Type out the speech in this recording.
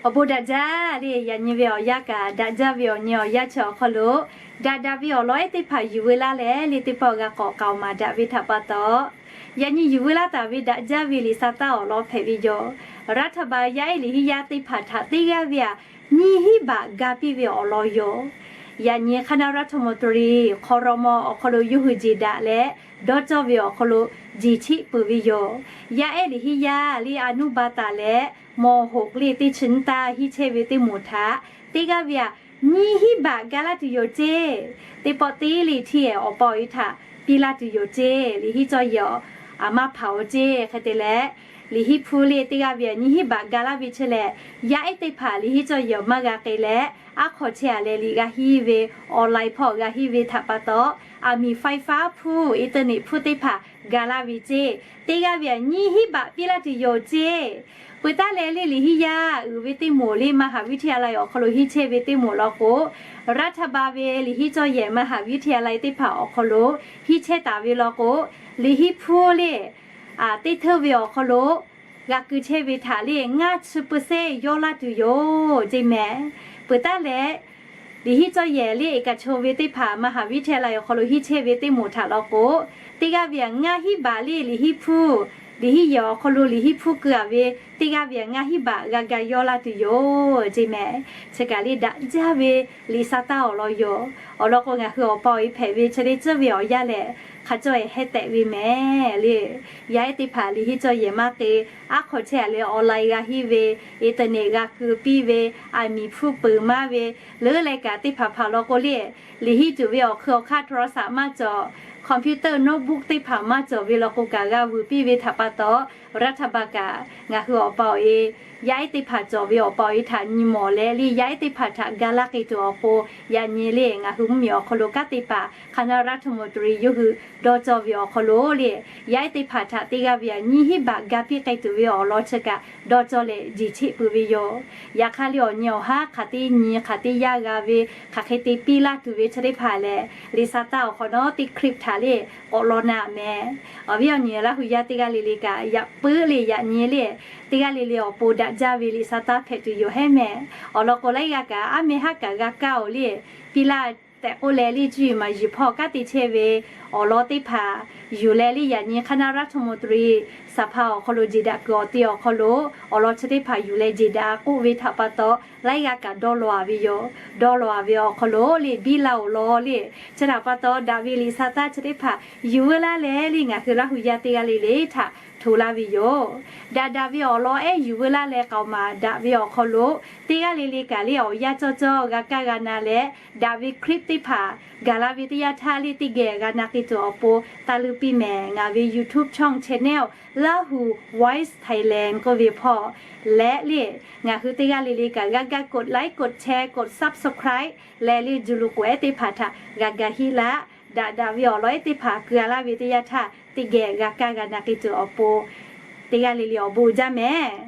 Awˬ bon daꞈ jaˇ le. Yaꞈ nyi ve awˬ yanˇ kaꞈ daꞈ jaˇ ve awˬ nyi awˬ yanˇ chi awˬ hk'aw lo, daꞈ daꞈ ve awˬ lawn ehˉ teˇ hpaˍ yuˬ veu laˇ leh le, teˇ pawˆ g'a k'awꞈ k'aoˍ maˍ daꞈ ve htaꞈ pa taw, yaꞈ nyi yuˬ veu laˇ taˍ ve daꞈ jaˇ ve liꞈ sa taˇ awˬ lawn hpehꞈ ve yoˬ. รัฐบาล yaˇ ehˉ liꞈ henˇ yaˇ teˇ hpaˍ htaꞈ teˇ g'aˇ ve htaꞈ nyiˇ hinˉ baꞈ ga piˇ ve awˬ lawn yoˬ. Yaꞈ nyi คณะรัฐมนตรี ครม. awˬ hk'aw lo yawˇ hui jeˬ daꞈ leh dawˇ cawˇ ve awˬ hk'aw lo jeˬ cheˆ peuˬ ve yoˬ. Yaˇ ehˉ liꞈ henˇ yaˇ le อนุบาล taˍ leh ม.หก le teˇ chi nyiˇ taˇ henˇ chehˇ ve teˇ moˍ htaꞈ teˇ g'aˇ ve htaꞈ nyiˇ hinˉ baꞈ ga laˇ tuˬ yoˬ ceˇ. Teˇ pawˆ teˇ le htiˇ awˬ pa awˬ e htaꞈ piˇ laˇ tuˬ yoˬ ceˇ. Liꞈ henˇ cawˇ yehˬ a maˇ hpanˍ oˬ ceˇ. Hk'e te leh, liꞈ henˇ hpu le teˇ g'aˇ ve htaꞈ nyiˇ hinˉ baꞈ ga laˇ ve chi lehˬ, yaˇ ehˉ teˇ hpaˍ liꞈ henˇ cawˇ yehˬ maˇ g'a k'ai leh, aˉ hk'aw chehˇ a leh liꞈ g'a henˇ ve, online hpawˇ g'a henˇ ve htaꞈ pa taw, aˬ miˍ ไฟฟ้า hpu, internet hpu teˇ hpaˍ ga laˇ ve ceˇ. Teˇ g'aˇ ve htaꞈ nyiˇ hinˉ baꞈ piˇ laˇ tuˬ yoˬ ceˇ. Peuˬ taˍ leh le liꞈ henˇ yaˇ uiˍ ve teˇ moˍ le มหาวิทยาลัย awˬ hk'aw lo henˇ chehˇ ve teˇ moˍ law k'o, รัฐบาล ve liꞈ henˇ cawˇ yehˬ มหาวิทยาลัย teˇ hpaˍ awˬ hk'aw lo henˇ chehˇ taˍ ve law k'o, liꞈ henˇ hpu le teˇ hteuˇ ve awˬ hk'aw lo g'a keu chehˇ ve htaꞈ le ngaˇ chi เปอร์เซ็นต์ yawˇ laˇ tuˬ yoˬ ceˇ mehˍ. Peuˬ taˍ leh, liꞈ henˇ cawˇ yehˬ le เอกชน ve teˇ hpaˍ มหาวิทยาลัย awˬ hk'aw lo henˇ chehˇ ve teˇ moˍ htaꞈ law k'o, teˇ g'aˇ ve htaꞈ ngaˇ hinˉ baꞈ le liꞈ henˇ hpu, liꞈ henˇ yehˬ awˬ hk'aw lo liꞈ henˇ hpu keu a ve teˇ g'aˇ ve htaꞈ ngaˇ hinˉ baꞈ g'a ga yawˇ laˇ tuˬ yoˬ ceˇ mehˍ. Chi kaꞈ le daꞈ jaˇ ve liꞈ sa taˇ awˬ lawn yoˬ. Awˬ lawn k'o, ngaˬ hui awˬ pa awˬ e hpehꞈ ve chi le tcuhˇ ve awˬ yanˇ lehˬ, hk'a cawˇ e heh tehꞈ ve mehˍ le. Yaˇ ehˉ teˇ hpaˍ liꞈ henˇ cawˇ yehˬ maˇ k'ai, aˉ hk'aw chehˇ a leh online g'a henˇ ve, internet g'a keu piˇ ve, aˬ miˍ hpu peuˬ maˇ ve, leuˉ leh kaꞈ teˇ hpaˍ hpaˍ law k'o le, liꞈ henˇ tuˬ ve awˬ hk'eun awˬ hk'aˇ โทรศัพท์ maˇ cawˬ, computer, notebook teˇ hpaˍ maˇ cawˬ ve law k'o kaꞈ g'a vuiˬ piˇ ve htaꞈ pa taw, รัฐบาล kaꞈ ngaˬ hui awˬ pa awˬ e, yaˇ ehˉ teˇ hpaˍ cawˬ ve awˬ pa awˬ e htaꞈ nyi mawˬ leh le, yaˇ ehˉ teˇ hpaˍ htaꞈ ga laˇ k'ai tuˬ awˬ pon, yaꞈ nyi le ngaˬ hui mvuhˇmiˬ awˬ hk'aw lo kanˉ teˇ hpaˍ คณะรัฐมนตรี yawˇ hui dawˇ cawˇ ve awˬ hk'aw lo le, yaˇ ehˉ teˇ hpaˍ htaꞈ teˇ g'aˇ ve htaꞈ nyiˇ hinˉ baꞈ ga piˇ k'ai tuˬ ve awˬ lawn chi kaꞈ dawˇ cawˇ leh jeˬ cheˆ peuˬ ve yoˬ. Yaꞈ hk'aˇ le awˬ nyi awˬ haˉ hk'aˬ teˇ nyi hk'aˬ teˇ yaˇ g'a ve, hk'aˬ hk'e te piˇ laˇ tuˬ ve chi teˇ hpaˍ lehˬ, liꞈ sa taˇ awˬ hk'awꞈ nawˉ teˇ คลิป htaꞈ le k'awꞈ law na mehˍ. Awˬ viˉ awˬ nyi Laˇ hu yaˇ teˇ g'aˇ le le kaꞈ yaꞈ puiˉ le yaꞈ nyi le, teˇ g'aˇ le le awˬ pon daꞈ jaˇ ve liꞈ sa taˇ hpehꞈ tuˬ yoˬ hehˉ mehˍ. Awˬ lawn k'o, laiˉ g'aˇ kaꞈ aˉ meh haˉ kaꞈ g'a kaˇ oˬ le, piˇ laˇ tehꞈ k'oˆ leh le, cuˇ yiˍ maˍ yiˍ hpawˇ kanˉ te chehˇ ve awˬ lawn teˇ hpaˍ yuˬ leh le, yaꞈ nyi คณะรัฐมนตรี สภา awˬ hk'aw lo jeˬ daꞈ kuiˬ awˬ te awˬ hk'aw lo awˬ lawn chi teˇ hpaˍ yuˬ leh jeˬ daꞈ k'oˆ ve htaꞈ pa taw, laiˉ g'aˇ kaꞈ dawˇ law a ve yoˬ. Dawˇ law a ve awˬ hk'aw lo le biˇ laˇ oˬ law le, chi htaꞈ pa taw daꞈ ve liꞈ sa taˇ chi teˇ hpaˍ yuˬ veu laˇ leh le, ngaˬ hui Laˇ hu yaˇ teˇ g'aˇ le le htaꞈ hto laˇ ve yoˬ. Daꞈ daꞈ ve awˬ lawn ehˉ yuˬ veu laˇ leh k'aoˍ maˍ daꞈ ve awˬ hk'aw lo, teˇ g'aˇ le le kaꞈ le awˬ yanˇ cawˇ cawˇ g'a kaˇ g'a na leh, daꞈ ve คลิป teˇ hpaˍ gaˬ la ve teˇ yanˇ htaˇ le teˇ geh g'a na k'ai tuˬ awˬ pon taˇ leuˉ piˇ mehˍ. Ngaˬ ve YouTube channel, Lahu Voice Thailand k'oˆ ve hpawˇ leh le, ngaˬ hui teˇ g'aˇ le le kaꞈ g'a ga กดไลค์ กดแชร์ กด Subscribe leh le, juˬ lo k'oˍ ehˉ teˇ hpaˍ htaꞈ g'a ga hiˆ laˇ. Daꞈ daꞈ ve awˬ lawn ehˉ teˇ hpaˍ keu a laˇ ve teˇ yanˇ htaˇ teˇ geh g'a kaˇ g'a na k'ai tuˬ awˬ pon, teˇ g'aˇ le le awˬ bon jaˇ mehˍ.